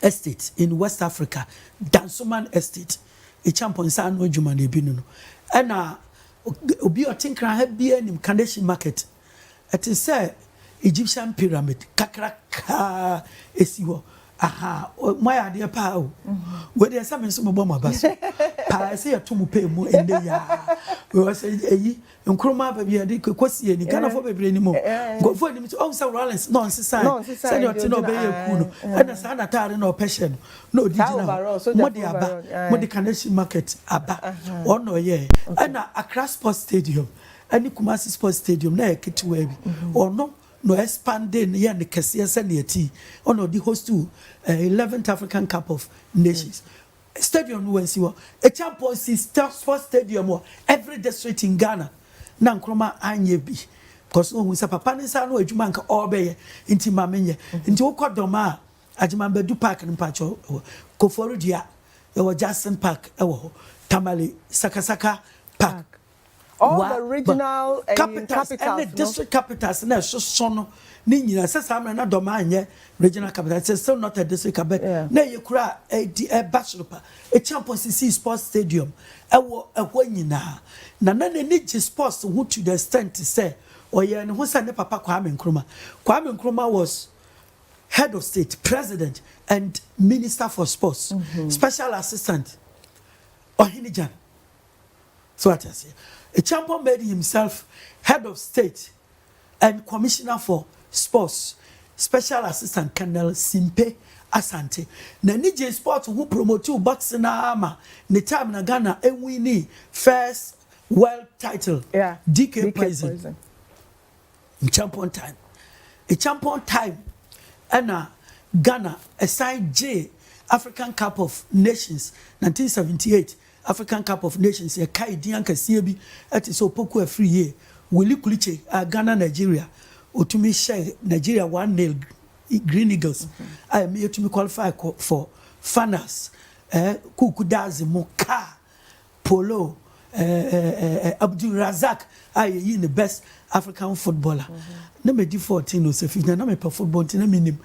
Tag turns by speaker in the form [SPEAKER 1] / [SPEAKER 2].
[SPEAKER 1] Estate in West Africa, Dansoman Estate. Acheampong nsa ano adwuma na ebi no. Ɛna obi a ɔte Nkran ha biara nim Kaneshie Market. Ɛte sɛ Egyptian pyramid kakrakaa esi hɔ. Aha, mo ayɛ adeɛ paa o. Wei deɛ, sɛ me nso mebɔ mo aba so paa, ɛsɛ yɛto mo pɛɛ mu ɛnnɛ yaa. Because ɛyi Nkrumah baabi yɛde kɔsie ni, Ghanafoɔ bebree nim o. Nkurɔfoɔ anim sɛ ɔhu sɛ Rawlings na ɔnsesa sɛdeɛ ɔte na ɔbɛyɛ ku no, ɛna saa n'ataare na ɔpɛ hyɛ no na ɔdi gyina hɔ. Mo de aba, mo de Kaneshie Market aba, ɔno ɔyɛ. Ɛna Accra Sports Stadium ɛne Kumasi Sports Stadium na yɛ ketewa bi, ɔno na expande no yɛ ne kɛseɛ sɛnea ti. Ɔna ɔde host to 11th African Cup of Nations. Stadium no wɔnsi hɔ. Acheampong si sports stadium wɔ every district in Ghana na Nkrumah anyɛ bi, because ohun sɛ papa ne nsa no adwuma nka ɔrebɛyɛ nti maame nyɛ. Nti wokɔ Dɔm a, Agyeman Badu Park no, mpakyɛw, Koforidua yɛwɔ Jackson Park ɛwɔ hɔ, Tamale Sakasaka Park.
[SPEAKER 2] All the regional
[SPEAKER 1] capitals ɛne district capitals na ɛsoso no ne nyinaa, sɛ saa mmerɛ na Dɔm anyɛ regional capital, it's still not a district capital, na ɛyɛ kura a ɛdi ɛba soro pa. Acheampong sisi sports stadium ɛwɔ ɛhɔ nyinaa na n'ani gye sports ho to the extent sɛ ɔyɛ ne ho sɛ ne papa Kwame Nkrumah. Kwame Nkrumah was head of state, president and minister for sports, special assistant Ohene Djan. So what I say, Acheampong made himself head of state and commissioner for sports, special assistant Colonel Simpe Asante. N'ani gye sport ho, promote boxing ama ne time na Ghana ewin first world title. DK, DK Poison. Poison. Acheampong time. Acheampong time ɛna Ghana ɛsan gye African Cup of Nations, 1978 African Cup of Nations. Yɛka edin akɛseɛ bi ɛte sɛ Opoku Afriyie, Willie Klutse a Ghana Nigeria otumi hyɛ Nigeria 1-0, Green Eagles a ɛmi yɛtumi qualify for finals. Kuku Dadzie mu kaa polo, Abdul Razak a yɛyi ne best African footballer. Na mɛ di 14 o sɛ 15 na mɛ pɛ football, nti na mi nim.